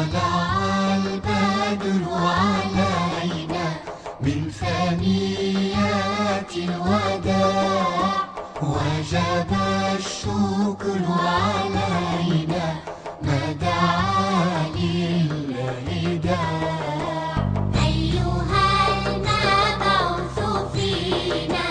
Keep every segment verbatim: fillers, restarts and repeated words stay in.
طلع البدر علينا من ثنيات الوداع، وجب الشكر علينا ما دعا لله داع. أيها المبعوث فينا،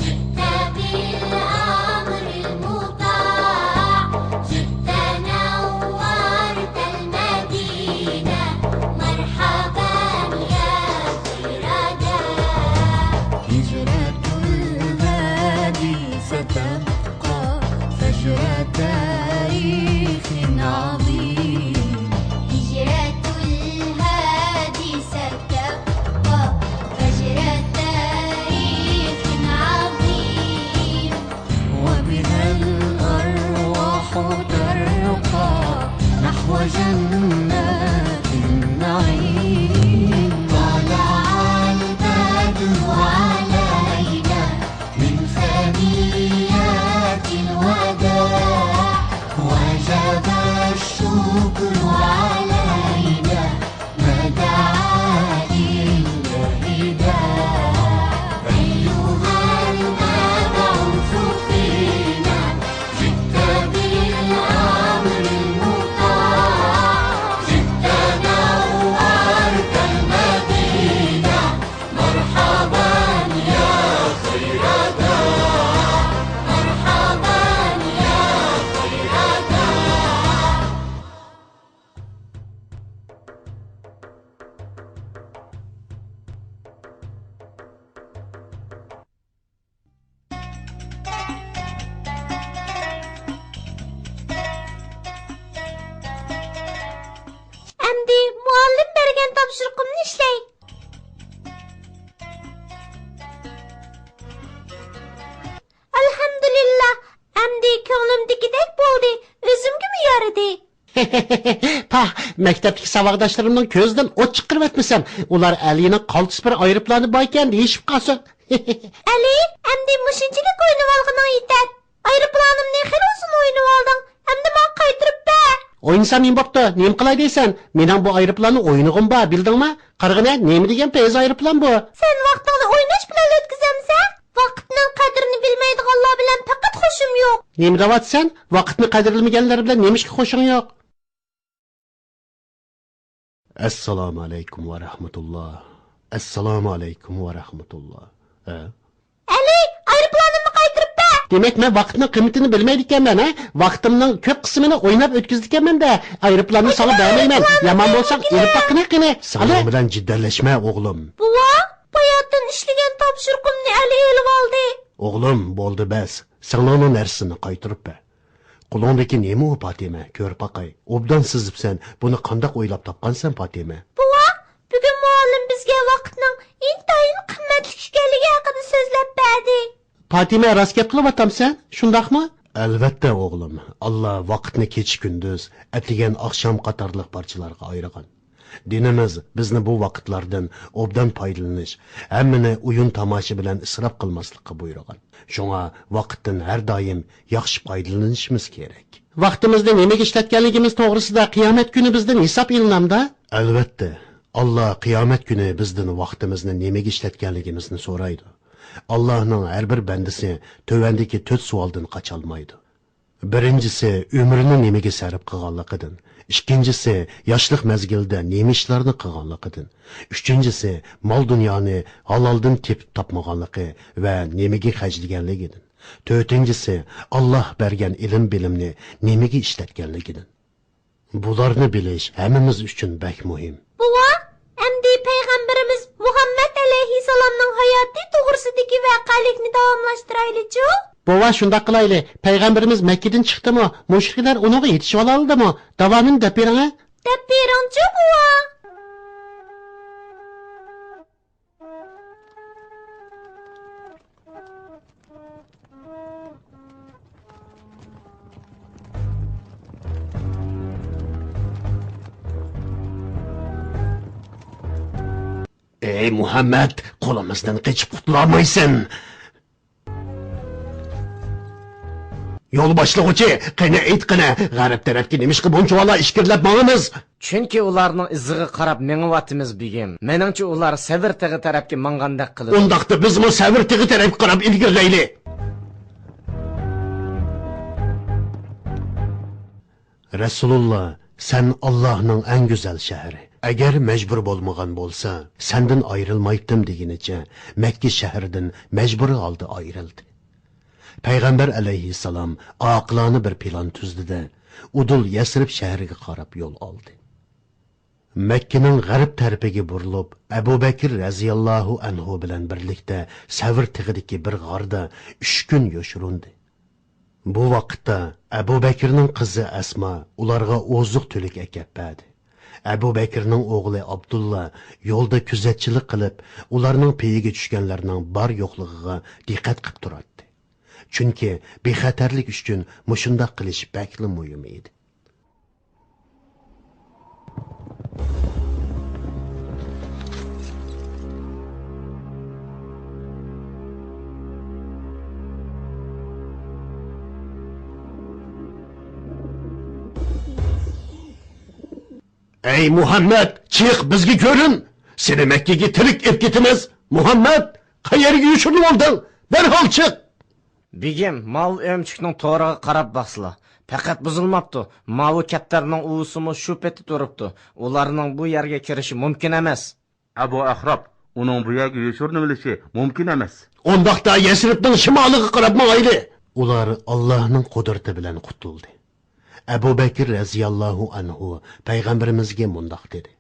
جئت بالأمر المطاع، جئت نورت المدينة، مرحبا يا خير داع. هجرة الهادي ستبقى فجر تاريخ عظيم. هجرة الهادي ستبقى فجر تاريخ عظيم. وبها الأرواح ترقى نحو جنات النعيم. طلع البدر علينا من ثنيات الوداع، وجب الشكر علينا ما دعا لله داع. أيها المبعوث فينا، جئت بالأمر المطاع، جئت نورت المدينة، مرحبا يا خير داع، مرحبا يا خير داع. ئەمدى مۇئەللىم بەرگەن تاپشۇرۇقۇمنى ئىشلەي. ئەلھەمدۇلىللا، ئەمدى كۆڭلۈمدىكىدەك بولدى، ئۆزۈمگىمۇ يارىدى. پاھ، مەكتەپتىكى ساۋاقداشلىرىمنىڭ كۆزىدىن ئوت چىقىرىۋەتمىسەم، ئۇلار ئەلىنىڭ قالتىس بىر ئايروپىلانى باركەن دېيىشىپ قالسۇن. ئەلى، ئەمدى مۇشۇنچىلىك ئوينىۋالغىنىڭ يېتەر. ئايروپىلانىمنى خېلى ئۇزۇن ئوينىۋالدىڭ، ئەمدى ماڭا قايتۇرۇپ بەر. ئوينىسام نېمە بوپتۇ؟ نېمە قىلاي دەيسەن؟ مېنىڭ بۇ ئايروپىلاننى ئوينىغۇم بار، بىلدىڭمۇ؟ قارىغىنە، نېمە دېگەن پەيز ئايروپىلان بۇ؟ سەن ۋاقتىڭنى ئويناش بىلەن ئۆتكۈزەمسەن؟ ۋاقىتنىڭ قەدرىنى بىلمەيدىغانلار بىلەن پەقەت خۇشۇم يوق. نېمە دەۋاتىسەن؟ ۋاقىتنى قەدىرلىمىگەنلەر بىلەن نېمىشقا خۇشۇڭ يوق؟ ئەسسالامۇ ئەلەيكۇم ۋە رەھمەتۇللا. ئەسسالامۇ ئەلەيكۇم ۋە رەھمەتۇللا. ھە؟ ئەلى، ئايروپىلانىمنى قايتۇرۇپ بەر! دېمەك، مەن ۋاقىتنىڭ قىممىتىنى بىلمەيدىكەنمەن، ھە؟ ۋاقتىمنىڭ كۆپ قىسمىنى ئويناپ ئۆتكۈزىدىكەنمەن-دە. ئايروپىلاننى ساڭا بەرمەيمەن. يامان بولساڭ، ئېلىپ باققىنە قېنى. سىڭلىڭ بىلەن جىددىيلەشمە، ئوغلۇم. بوۋا، باياتىن ئىشلىگەن تاپشۇرۇقۇمنى ئەلى ئېلىۋالدى. ئوغلۇم، بولدى بەس. سىڭلىڭنىڭ نەرسىسىنى قايتۇرۇپ بەر. قولۇڭدىكى نېمە ئۇ، پاتىمە؟ كۆرۈپ باقاي. ئوبدان سىزىپسەن. بۇنى قانداق ئويلاپ تاپقانسەن، پاتىمە؟ بوۋا، بۈگۈن مۇئەللىم بىزگە ۋاقىتنىڭ ئىنتايىن قىممەتلىك ئىكەنلىكى ھەققىدە سۆزلەپ بەردى. پاتىمە، راست گەپ قىلىۋاتامسەن، شۇنداقمۇ؟ ئەلۋەتتە، ئوغلۇم. ئاللا ۋاقىتنى كېچە-كۈندۈز، ئەتىگەن-ئاخشام قاتارلىق پارچىلارغا ئايرىغان. دىنىمىز بىزنى بۇ ۋاقىتلاردىن ئوبدان پايدىلىنىش، ھەممىنى ئويۇن-تاماشا بىلەن ئىسراپ قىلماسلىققا بۇيرۇغان. شۇڭا ۋاقىتتىن ھەر دائىم ياخشى پايدىلىنىشىمىز كېرەك. ۋاقتىمىزنى نېمىگە ئىشلەتكەنلىكىمىز توغرىسىدا قىيامەت كۈنى بىزدىن ھېساب ئېلىنامدا؟ ئەلۋەتتە، ئاللا قىيامەت كۈنى بىزدىن ۋاقتىمىزنى نېمىگە ئىشلەتكەنلىكىمىزنى سورايدۇ. ئاللانىڭ ھەر بىر بەندىسى تۆۋەندىكى تۆت سوئالدىن قاچالمايدۇ. بىرىنچىسى، ئۆمرىنى نېمىگە سەرپ قىلغانلىقىدىن. ئىككىنچىسى، ياشلىق مەزگىلىدە نېمە ئىشلارنى قىلغانلىقىدىن. ئۈچىنچىسى، مال-دۇنيانى ھالالدىن تېپىپ تاپمىغانلىقى ۋە نېمىگە خەجلىگەنلىكىدىن. تۆتىنچىسى، ئاللا بەرگەن ئىلىم-بىلىمنى نېمىگە ئىشلەتكەنلىكىدىن. بۇلارنى بىلىش ھەممىمىز ئۈچۈن بەك مۇھىم. بوۋا، ئەمدى پەيغەمبىرىمىز مۇھەممەد ئەلەيھىسسالامنىڭ ھاياتى توغرىسىدىكى ۋەقەلىكنى داۋاملاشتۇرايلىچۇ؟ بوۋا، شۇنداق قىلايلى. پەيغەمبىرىمىز مەككىدىن چىقتىمۇ، مۇشرىكلەر ئۇنىڭغا يېتىشىۋالالىدىمۇ؟ داۋامىنى دەپ بېرىڭە. دەپ بېرىڭچۇ، بوۋا. ئەي مۇھەممەد، قولىمىزدىن قېچىپ قۇتۇلالمايسەن. يول باشلىغۇچى، قېنى ئېيتقىنە، غەرب تەرەپكە نېمىشقا بۇنچىۋالا ئىچكىرىلەپ ماڭىمىز؟ چۈنكى ئۇلارنىڭ ئىزىغا قاراپ مېڭىۋاتىمىز، بېگىم. مېنىڭچە، ئۇلار سەۋر تېغى تەرەپكە ماڭغاندەك قىلىدۇ. ئۇنداقتا بىزمۇ سەۋر تېغى تەرەپكە قاراپ ئىلگىرىلەيلى. رەسۇلۇللا، سەن ئاللاھنىڭ ئەڭ گۈزەل شەھىرى. ئەگەر مەجبۇر بولمىغان بولسا، سەندىن ئايرىلمايتتىم دېگىنىچە، مەككە شەھىرىدىن مەجبۇرىي ھالدا ئايرىلدى. پەيغەمبەر ئەلەيھىسسالام ئاقىلانە بىر پىلان تۈزدى-دە، ئۇدۇل يەسرىب شەھىرىگە قاراپ يول ئالدى. مەككىنىڭ غەرب تەرىپىگە بۇرۇلۇپ، ئەبۇ بەكىر رەزىياللاھۇ ئەنھۇ بىلەن بىرلىكتە سەۋر تېغىدىكى بىر غاردا ئۈچ كۈن يوشۇرۇندى. بۇ ۋاقىتتا ئەبۇ بەكىرنىڭ قىزى ئەسما ئۇلارغا ئوزۇق-تۈلۈك ئەكەپ بەردى. ئەبۇ بەكىرنىڭ ئوغلى ئابدۇللا يولدا كۆزەتچىلىك قىلىپ، ئۇلارنىڭ پېيىگە چۈشكەنلەرنىڭ بار-يوقلۇقىغا دىققەت قىپ تۇراتتى. چۈنكى بىخەتەرلىك ئۈچۈن مۇشۇنداق قىلىش بەكلا مۇھىم ئىدى. ئەي مۇھەممەد، چىق، بىزگە كۆرۈن! سېنى مەككىگە تىرىك ئېلىپ كېتىمىز! مۇھەممەد، قەيەرگە يوشۇرۇنۇۋالدىڭ؟ دەرھال چىق! بېگىم، ماۋۇ ئۆمۈچۈكنىڭ تورىغا قاراپ باقسىلا. پەقەت بۇزۇلماپتۇ. ماۋۇ كەپتەرنىڭ ئۇۋىسىمۇ شۇ پېتى تۇرۇپتۇ. ئۇلارنىڭ بۇ يەرگە كىرىشى مۇمكىن ئەمەس. ئەبۇ ئەخرەپ، ئۇنىڭ بۇ يەرگە يوشۇرۇنۇۋېلىشى مۇمكىن ئەمەس. ئۇنداقتا يەسرىبنىڭ شىمالىغا قاراپ ماڭايلى. ئۇلار ئاللاھنىڭ قۇدرىتى بىلەن قۇتۇلدى. ئەبۇ بەكىر رەزىياللاھۇ ئەنھۇ پەيغەمبىرىمىزگە مۇنداق دېدى: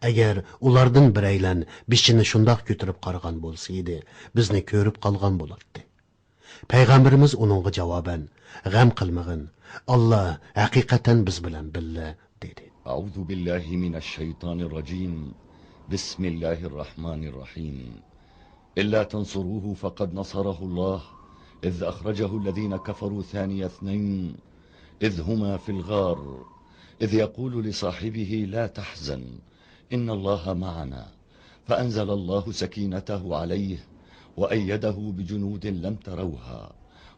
ئەگەر ئۇلاردىن بىرەيلەن بېشىنى شۇنداق كۆتۈرۈپ قارىغان بولسا ئىدى، بىزنى كۆرۈپ قالغان بولاتتى. پەيغەمبىرىمىز ئۇنىڭغا جاۋابەن: غەم قىلمىغىن، ئاللا ھەقىقەتەن بىز بىلەن بىللە، دېدى. أعوذ بالله من الشيطان الرجيم. بسم الله الرحمن الرحيم. إلا تنصروه فقد نصره الله إذ أخرجه الذين كفروا ثاني اثنين إذ هما في الغار إذ يقول لصاحبه لا تحزن إن الله معنا فأنزل الله سكينته عليه وأيده بجنود لم تروها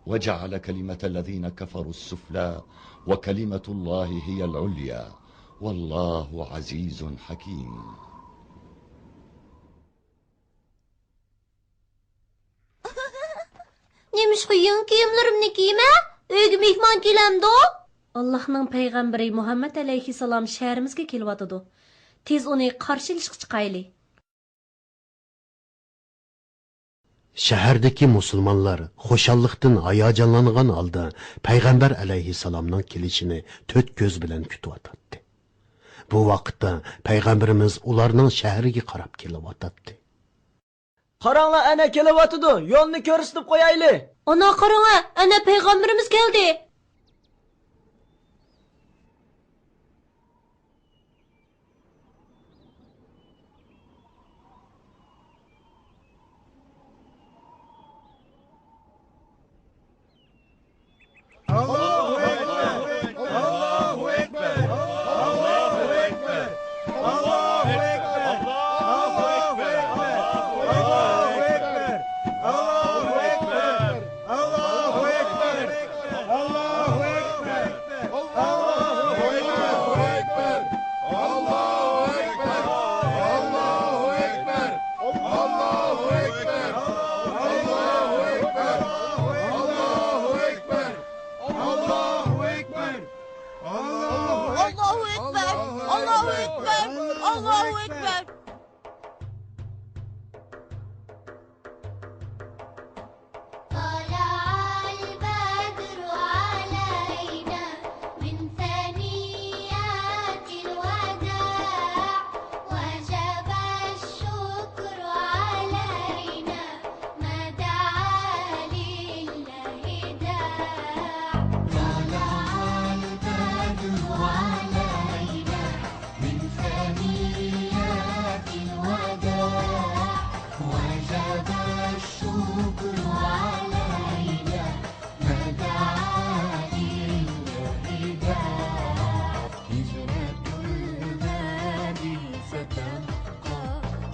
وجعل كلمة الذين كفروا السفلى وكلمة الله هي العليا والله عزيز حكيم. نېمىشقا يېڭى كىيىملىرىمنى كىيىمەن؟ ئۆيگە مېھمان كېلەمدۇ؟ ئاللاھنىڭ پەيغەمبىرى مۇھەممەد ئەلەيھىسسالام شەھىرىمىزگە كېلىۋاتىدۇ. تېز ئۇنى قارشى ئېلىشقا چىقايلى. شەھەردىكى مۇسۇلمانلار خۇشاللىقتىن ھاياجانلانغان ھالدا پەيغەمبەر ئەلەيھىسسالامنىڭ كېلىشىنى تۆت كۆز بىلەن كۈتۈۋاتاتتى. بۇ ۋاقىتتا پەيغەمبىرىمىز ئۇلارنىڭ شەھىرىگە قاراپ كېلىۋاتاتتى. قاراڭلار، ئەنە كېلىۋاتىدۇ، يولنى كۆرسىتىپ قويايلى. ئانا قاراڭە، ئەنە پەيغەمبىرىمىز كەلدى. ئاللاھۇ ئەكبەر! ئاللاھۇ ئەكبەر! ئاللاھۇ ئەكبەر! طلع البدر علينا من ثنيات الوداع وجب الشكر علينا ما دعا لله داع. طلع البدر علينا من ثنيات الوداع وجب الشكر علينا ما دعا لله داع. هجرة الهادي ستبقى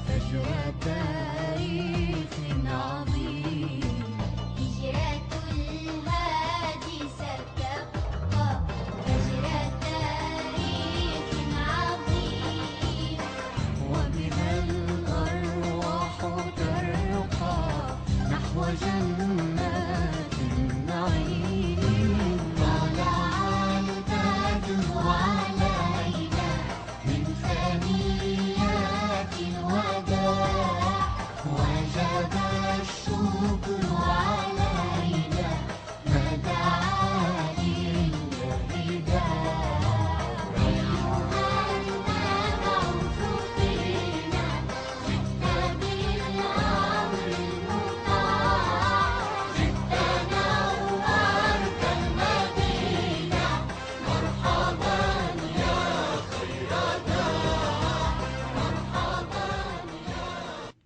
فجر تاريخ عظيم. هجرة الهادي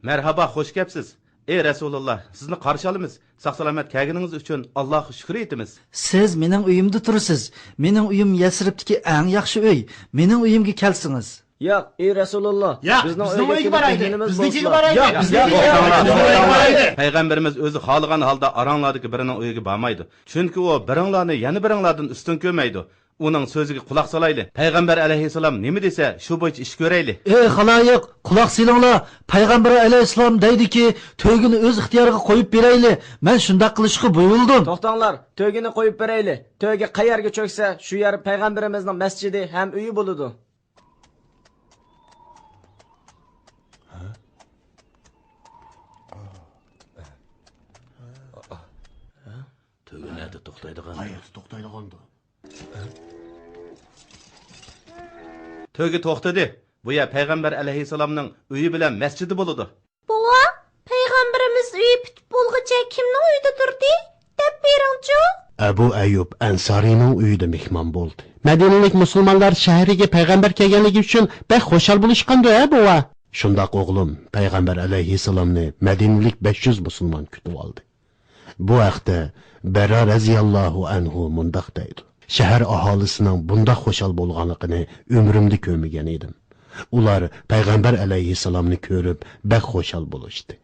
مەرھابا، خوش كەپسىز. ئەي رەسۇلۇللا، سىزنى قارشى ئالىمىز. ساق-سالامەت كەلگىنىڭىز ئۈچۈن ئاللاغا شۈكۈر ئېيتىمىز. سىز مېنىڭ ئۆيۈمدە تۇرىسىز. مېنىڭ ئۆيۈم يەسرىبتىكى ئەڭ ياخشى ئۆي. مېنىڭ ئۆيۈمگە كەلسىڭىز. ياق، ئەي رەسۇلۇللا، ياق، بىزنىڭ ئۆيگە كېلىپ مېھمىنىمىز بولسىلا. ياق، بىزنىڭ ئۆيگە بارايلى. پەيغەمبىرىمىز ئۆزى خالىغان ھالدا ئاراڭلاردىكى بىرىنىڭ ئۆيىگە بارمايدۇ. چۈنكى ئۇ بىرىڭلارنى يەنە بىرىڭلاردىن ئۈستۈن كۆرمەيدۇ. ئۇنىڭ سۆزىگە قۇلاق سالايلى. پەيغەمبەر ئەلەيھىسسالام نېمە دېسە، شۇ بويىچە ئىش كۆرەيلى. ئەي خالايىق، قۇلاق سېلىڭلار! پەيغەمبەر ئەلەيھىسسالام دەيدىكى، تۆگىنى ئۆز ئىختىيارىغا قويۇپ بېرەيلى. مەن شۇنداق قىلىشقا بۇيرۇلدۇم. توختاڭلار، تۆگىنى قويۇپ بېرەيلى. تۆگە قەيەرگە چۆكسە، شۇ يەر پەيغەمبىرىمىزنىڭ مەسچىتى ھەم ئۆيى بولىدۇ. تۆگە نەدە توختايدىغان؟ قايەردە توختايدىغاندۇ؟ تۆگە توختىدى. بۇ يەر پەيغەمبەر ئەلەيھىسسالامنىڭ ئۆيى بىلەن مەسچىتى بولىدۇ. بوۋا، پەيغەمبىرىمىز ئۆيى پۈتۈپ بولغۇچە كىمنىڭ ئۆيىدە تۇردى؟ دەپ بېرىڭچۇ. ئەبۇ ئەييۇب ئەنسارىنىڭ ئۆيىدە مېھمان بولدى. مەدىنىلىك مۇسۇلمانلار شەھىرىگە پەيغەمبەر كەلگەنلىكى ئۈچۈن بەك خۇشال بولۇشقاندۇ ھە، بوۋا؟ شۇنداق ئوغلۇم، پەيغەمبەر ئەلەيھىسسالامنى مەدىنىلىك بەش يۈز مۇسۇلمان كۈتۈۋالدى. بۇ ھەقتە بەرا رەزىياللاھۇ ئەنھۇ مۇنداق دەيدۇ: شەھەر ئاھالىسىنىڭ بۇنداق خۇشال بولغانلىقىنى ئۆمرۈمدە كۆرمىگەن ئىدىم. ئۇلار پەيغەمبەر ئەلەيھىسسالامنى كۆرۈپ بەك خۇشال بولۇشتى.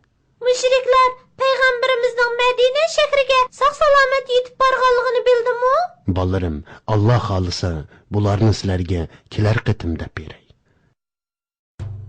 مۇشرىكلار پەيغەمبىرىمىزنىڭ مەدىنە شەھىرىگە ساق-سالامەت يېتىپ بارغانلىقىنى بىلدىمۇ؟ بالىلىرىم، ئاللا خالىسا، بۇلارنى سىلەرگە كېلەر قېتىم دەپ بېرەي.